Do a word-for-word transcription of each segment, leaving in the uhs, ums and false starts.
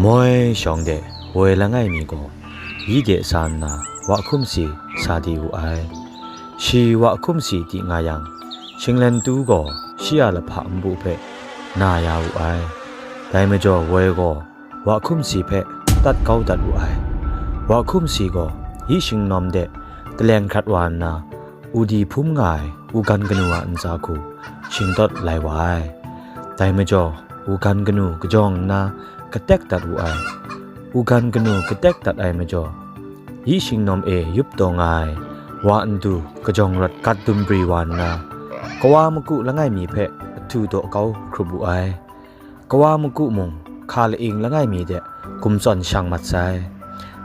Moi shawng de woi langai mi gaw, yi de sa nna, wa hkum si sa di wu ai. Shi wa hkum si di nga yang, shinglen tu gaw shi a lahpa npu hpe na ya wu ai. Dai majaw, woi gaw wa hkum si hpe tat kau dat wu ai. Wa hkum si gaw yi shingnawm de taleng hkrat wa nna, udi hpum nga ai wugan kanu a ntsa hku shingtawt lai wa ai. Dai majaw, wugan kanu kajawng nna katek dat wu ai. Wugan kanu katek dat ai majaw, yi shingnawm e yup taw nga ai wa ntu kajawng rawt gat dum bri wa nna, kawa maku langai mi hpe ahtu daw kau hkrup wu ai. Kawa maku mung hka la-ing langai mi de gumtsawn shang mat sai.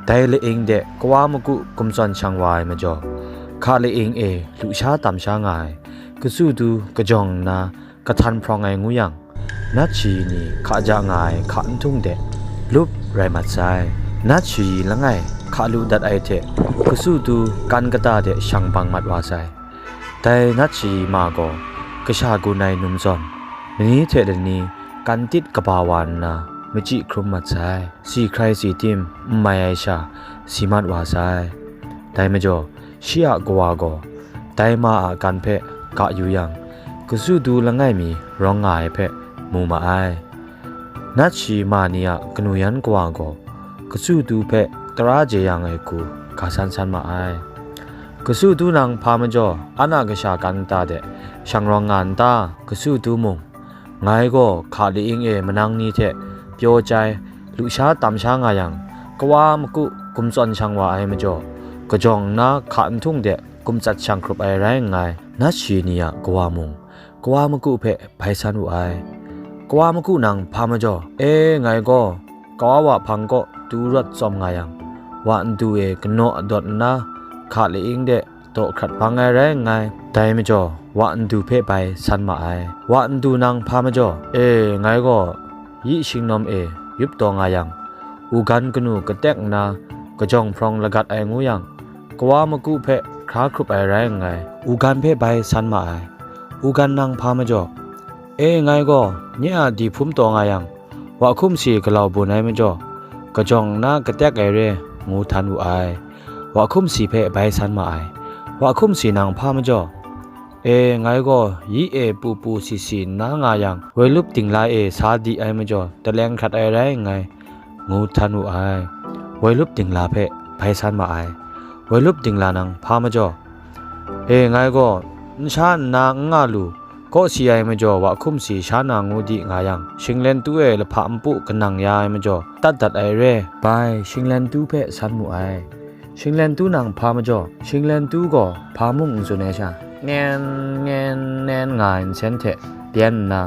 Dai la-ing de kawa maku gumtsawn shang wa ai majaw, hka la-ing e lusha tam sha nga ai, kasu du kajawng nna kahtan hprawng ai ngu yang, nat shayi ni hka ja nga ai hka nhtung de lup rai mat sai. Nat shayi langai hka lu dat ai hte kasu du kan kata de shang bang mat wa sai. Dai nat shayi ma gaw kasha gun ai num zawn, lani hte lani kan tit kaba wa nna machyi hkrum mat sai. Si hkrai si tim n mai ai sha si mat wa sai. Dai majaw, shi a kawa gaw dai ma a kan hpe ga yu yang, kasu du langai mi rawng nga ai hpe mu ma ai. Nat shayi ma ni a kanu yan kawa gaw kasu du hpe tara jeyang ai hku ga san san ma ai. Kasu du nang hpa majaw, an a kasha kan kata de shang rawng nga n ta? Kasu du mung, ngai gaw hka la-ing e manang ni hte pyaw chyai, lusha tam sha nga yang, kawa maku gumtsawn shang wa ai majaw, kajawng nna hka nhtung de gumtsat shang hkrup ai rai nngai. Nat shayi ni a kawa mung, kawa maku hpe bai san wu ai. Kawa maku nang hpa majaw, e, ngai gaw kawa wa hpang kaw du rawt tsawm nga yang, wa ndu e kanaw adawt nna hka la-ing de daw hkrat bang ai rai nngai. Dai majaw, wa ndu hpe bai san ma ai. Wa ndu nang hpa majaw, e, ngai gaw yi shingnawm e yup taw nga yang, wugan kanu katek nna kajawng hprawng lagat ai ngu yang, kawa maku hpe hkra hkrup ai rai nngai. Wugan hpe bai san ma ai. Wugan nang hpa majaw, e, ngai gaw nye a di hpum taw nga yang, wa hkum si galau bun ai majaw, kajawng nna katek ai re, ngu htan wu ai. Wa hkum si hpe bai san ma ai. Wa hkum si nang hpa majaw, e, ngai gaw yi e pu pu si si nna nga yang, woi lup dingla e sa di ai majaw, taleng hkrat ai rai nngai, ngu htan wu ai. Woi lup dingla hpe bai san ma ai. Woi lup dingla nang hpa majaw, e, ngai gaw n sha nna n nga lu, kaw si ai majaw wa hkum si sha na ngu di nga yang, shinglen tu e lahpa npu kanang ya ai majaw, tat dat ai re. Bai, shinglen tu hpe san mu ai. Shinglen tu nang hpa majaw, shinglen tu gaw hpa mung n tsun ai sha, ngen, ngen, nen nga ai nsen hte byen nna,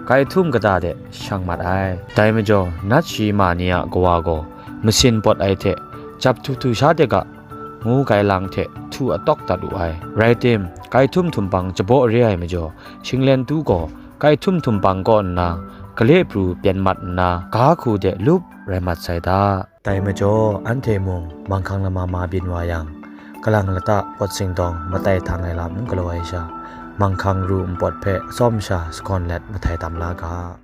kai htum kata de shang mat ai. Dai majaw, nat shayi ma ni a kawa gaw masin pawt ai hte, jap htu htu sha de ga, ngu kai lang hte htu atawk dat wu ai. Rai tim, kai htum htum pang jabaw re ai majaw, shinglen tu gaw kai htum htum pang kaw nna, gale pru pyen mat nna, ga hku de lup rai mat sai da. Dai majaw, anhte mung manghkang lama ma byin wa yang, kalang lata pawt singdawng matai htang ai lam n galaw ai sha, manghkang ru npawt hpe atsawm sha sagawn let mahtai tam la ga.